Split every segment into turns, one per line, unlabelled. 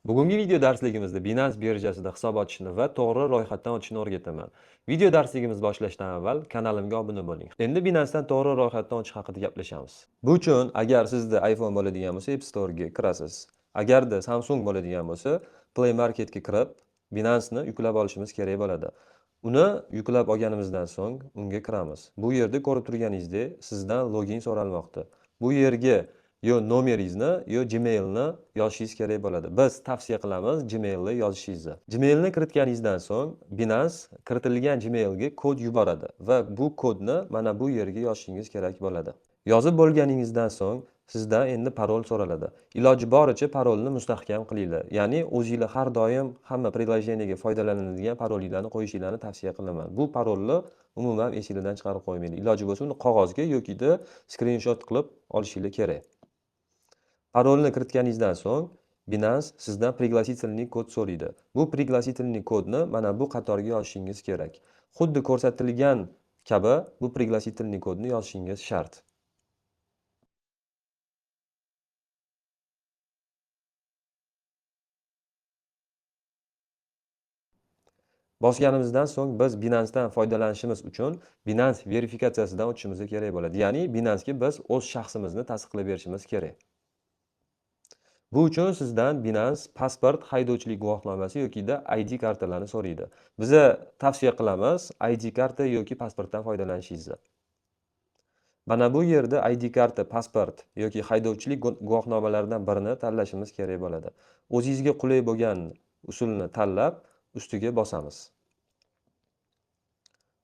Bugungi video darsligimizda Binance birjasida hisob ochishni va to'g'ri ro'yxatdan o'tishni o'rgataman. Video darsligimizni boshlashdan avval kanalimga obuna bo'ling. Endi Binance'dan to'g'ri ro'yxatdan o'tish haqida gaplashamiz. Bu uchun agar sizda iPhone bo'ladigan bo'lsa, App Store'ga kirasiz. Agarda Samsung bo'ladigan bo'lsa, Play Marketga kirib, Binance'ni yuklab olishimiz kerak bo'ladi. Uni yuklab olganimizdan so'ng unga kiramiz. Bu yerda ko'rib turganingizdek, sizdan login so'ralmoqda. Bu yerga yo nomeringizni, yo Gmailni yozishingiz kerak bo'ladi. Biz tavsiya qilamiz Gmailni yozishingizni. Gmailni kiritganingizdan so'ng Binance kiritilgan Gmailga kod yuboradi va bu kodni mana bu yerga yozishingiz kerak bo'ladi. Yozib bo'lganingizdan so'ng sizdan endi parol so'raladi. Iloji boricha parolni mustahkam qilinglar. Ya'ni o'zinglar har doim hamma приложение ga foydalanadigan parolinglarni qo'yishinglarni tavsiya qilaman. Bu parolni umuman esinglardan chiqarib qo'ymanglar. Iloji bo'lsa uni qog'ozga yokida skrinshot qilib olishinglar kerak. Parolni kiritganingizdan so'ng Binance sizdan пригласительный kod so'raydi. Bu пригласительный kodni mana bu qatorga yozishingiz kerak. Xuddi ko'rsatilgan kabi bu пригласительный kodni yozishingiz shart. Bosganimizdan so'ng biz Binance'dan foydalanishimiz uchun Binance verifikatsiyasidan o'tishimiz kerak bo'ladi. Ya'ni Binance'ga biz o'z shaxsimizni tasdiqlab berishimiz kerak. Bu uchun sizdan Binance pasport, haydovchilik guvohnomasi yokida ID kartalarni so'raydi. Biza tavsiya qilamiz ID karta yoki pasportdan foydalanishingizni. Mana bu yerda ID karta, pasport yoki haydovchilik guvohnomalaridan birini tanlashimiz kerak bo'ladi. O'zingizga qulay bo'lgan usulni tanlab, ustiga bosamiz.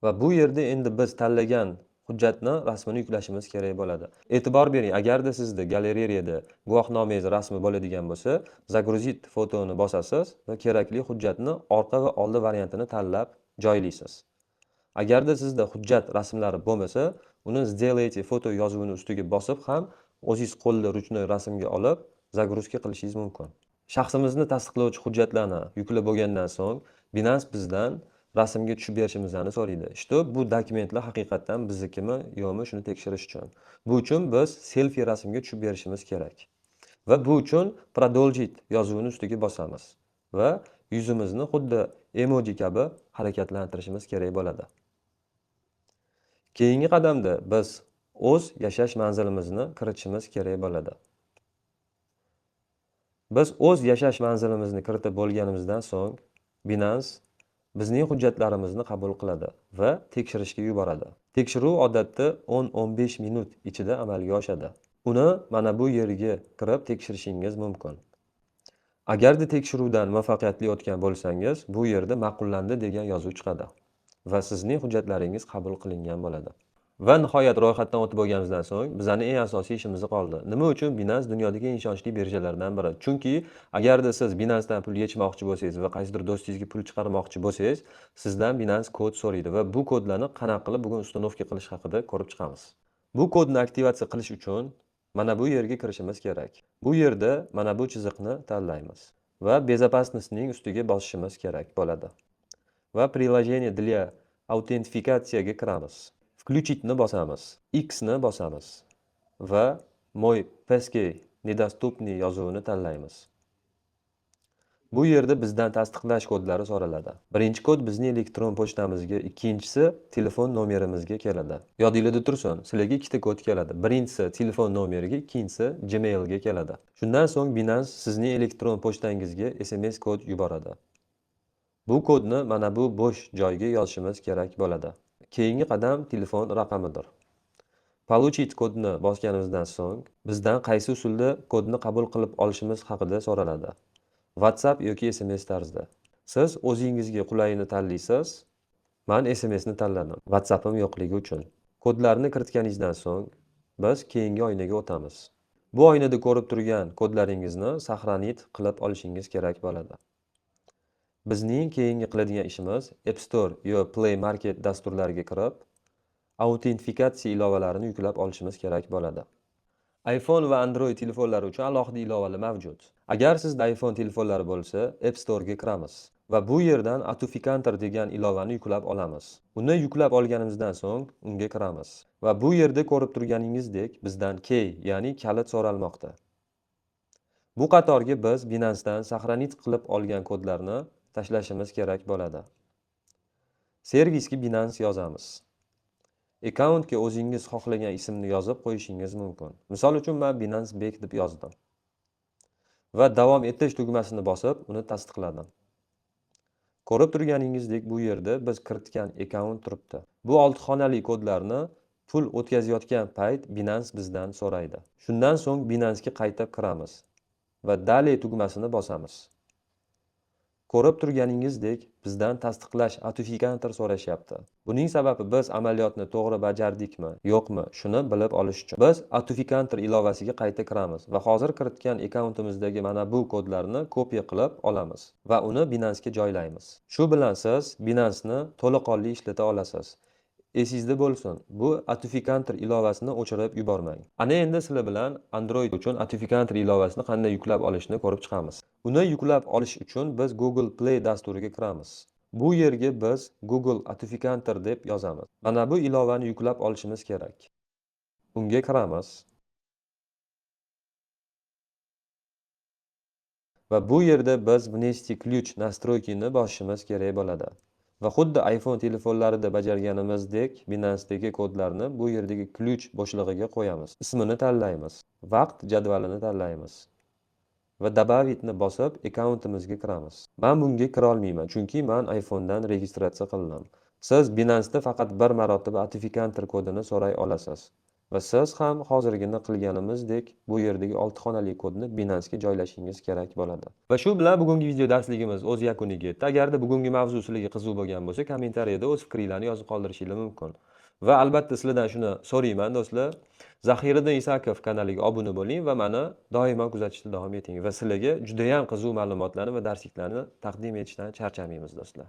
Va bu yerda endi biz tanlagan hujjatni rasmini yuklashimiz kerak bo'ladi. E'tibor bering, agarda sizda galereyada guvohnomangiz rasmi bo'ladigan bo'lsa, загрузить fotoni bosasiz va kerakli hujjatni orqa va oldi variantini tanlab joylaysiz. Agarda sizda hujjat rasmlari bo'lmasa, uni сделайте foto yozuvini ustiga bosib ham o'zingiz qo'lda ручной rasmga olib загрузка qilishingiz mumkin. Shaxsimizni tasdiqlovchi hujjatlarni yuklab bo'lgandan so'ng Binance bizdan rasmga tushib berishimizni so'raydi. Что bu dokumentlar haqiqatdan biznikimi yo'qmi shuni tekshirish uchun. Bu uchun biz selfi rasmga tushib berishimiz kerak. Va bu uchun продолжить yozuvini ustiga bosamiz va yuzimizni xuddi emoji kabi harakatlantirishimiz kerak bo'ladi. Keyingi qadamda biz o'z yashash manzilimizni kiritishimiz kerak bo'ladi. Biz o'z yashash manzilimizni kiritib bo'lganimizdan so'ng Binance bizning hujjatlarimizni qabul qiladi va tekshirishga yuboradi. Tekshiruv odatda 10-15 minut ichida amalga oshadi. Uni mana bu yerga kirib tekshirishingiz mumkin. Agarda tekshiruvdan muvaffaqiyatli o'tgan bo'lsangiz, bu yerda ma'qullandi degan yozuv chiqadi va sizning hujjatlaringiz qabul qilingan bo'ladi. Va nihoyat ro'yxatdan o'tib bo'lganimizdan so'ng bizning eng asosiy ishimiz qoldi. Nima uchun Binance dunyodagi eng ishonchli birjalardan biri? Chunki agarda siz Binance'dan pul yechmoqchi bo'lsangiz va qaysidir do'stingizga pul chiqarmoqchi bo'lsangiz, sizdan Binance kod so'raydi va bu kodlarni qanaqa qilib bugun установка qilish haqida ko'rib chiqamiz. Bu kodni aktivatsiya qilish uchun mana bu yerga kirishimiz kerak. Bu yerda mana bu chiziqni tanlaymiz va безопасность ning ustiga bosishimiz kerak bo'ladi. Va приложение для аутентификация ga kiramiz. Включить ni bosamiz, X ni bosamiz va Мой passkey недоступный yozuvini tanlaymiz. Bu yerda bizdan tasdiqlash kodlari so'raladi. Birinchi kod bizning elektron pochtamizga, ikkinchisi telefon nomerimizga keladi. Yodinglarda tursin, sizlarga ikkita kod keladi. Birinchisi telefon nomeriga, ikkinchisi Gmailga keladi. Shundan so'ng Binance sizning elektron pochtangizga SMS kod yuboradi. Bu kodni mana bu bo'sh joyga yozishimiz kerak bo'ladi. Keyingi qadam telefon raqamidir. Получить kodni bosganimizdan so'ng bizdan qaysi usulda kodni qabul qilib olishimiz haqida so'raladi. WhatsApp yoki SMS tarzida. Siz o'zingizga qulayini tanlaysiz. Men SMSni tanladim, WhatsAppim yo'qligi uchun. Kodlarni kiritganingizdan so'ng biz keyingi oynaga o'tamiz. Bu oynada ko'rib turgan kodlaringizni сохранить qilib olishingiz kerak bo'ladi. Bizning keyingi qiladigan ishimiz App Store yo Play Market dasturlariga kirib, autentifikatsiya ilovalarini yuklab olishimiz kerak bo'ladi. iPhone va Android telefonlari uchun alohida ilovalar mavjud. Agar sizda iPhone telefonlari bo'lsa, App Store'ga kiramiz va bu yerdan Authenticator degan ilovani yuklab olamiz. Uni yuklab olganimizdan so'ng unga kiramiz va bu yerda ko'rib turganingizdek bizdan key, ya'ni kalit so'ralmoqda. Bu qatorga biz Binance'dan сохранить qilib olgan kodlarni tashlashimiz kerak bo'ladi. Servisga Binance yozamiz. Akkauntga o'zingiz xohlagan ismni yozib qo'yishingiz mumkin. Misol uchun, men Binance Bek deb yozdim. Va davom etish tugmasini bosib, uni tasdiqladim. Ko'rib turganingizdek, bu yerda biz kiritgan akkaunt turibdi. Bu 6 xonali kodlarni pul o'tkazayotgan payt Binance bizdan so'raydi. Shundan so'ng Binance'ga qaytib kiramiz va Далее tugmasini bosamiz. Ko'rib turganingizdek, bizdan tasdiqlash autentifikator so'rashyapti. Buning sababi biz amaliyotni to'g'ri bajardikmi, yo'qmi, shuni bilib olish uchun. Biz autentifikator ilovasiga qayta kiramiz va hozir kiritgan akkauntimizdagi mana bu kodlarni kopiya qilib olamiz va uni Binance'ga joylaymiz. Shu bilan siz Binance'ni to'laqonli ishlata olasiz. Esingizda bo'lsin, bu autentifikator ilovasini o'chirib yubormang. Ana endi sizlar bilan Android uchun autentifikator ilovasini qanday yuklab olishni ko'rib chiqamiz. Uni yuklab olish uchun biz Google Play dasturiga kiramiz. Bu yerga biz Google Authenticator deb yozamiz. Mana bu ilovani yuklab olishimiz kerak. Unga kiramiz. Va bu yerda biz Внести ключ настройки ni bosishimiz kerak bo'ladi. Va xuddi iPhone telefonlarida bajarganimizdek Binance'dagi kodlarni bu yerdagi ключ bo'shlig'iga qo'yamiz. Ismini tanlaymiz. Vaqt jadvalini tanlaymiz. Va добавить ni bosib akkauntimizga kiramiz. Men bunga kira olmayman, chunki men iPhone'dan registratsiya qildim. Siz Binance'da faqat bir marotaba autentifikator kodini so'ray olasiz. Va siz ham hozirgina qilganimizdek bu yerdagi 6 xonali kodni Binance'ga joylashingiz kerak bo'ladi. Va shu bilan bugungi video darsligimiz o'z yakuniga yetdi. Agarda bugungi mavzu sizlarga qiziq bo'lgan bo'lsa, kommentariyada o'z fikringizni yozib qoldirishingiz mumkin. Va albatta sizlardan shuni so'rayman do'stlar. Zahiriddin Isakov kanaliga obuna bo'ling va meni doimo kuzatishda davom eting va sizlarga juda ham qiziq ma'lumotlarni va darsliklarni taqdim etishdan charchamaymiz do'stlar.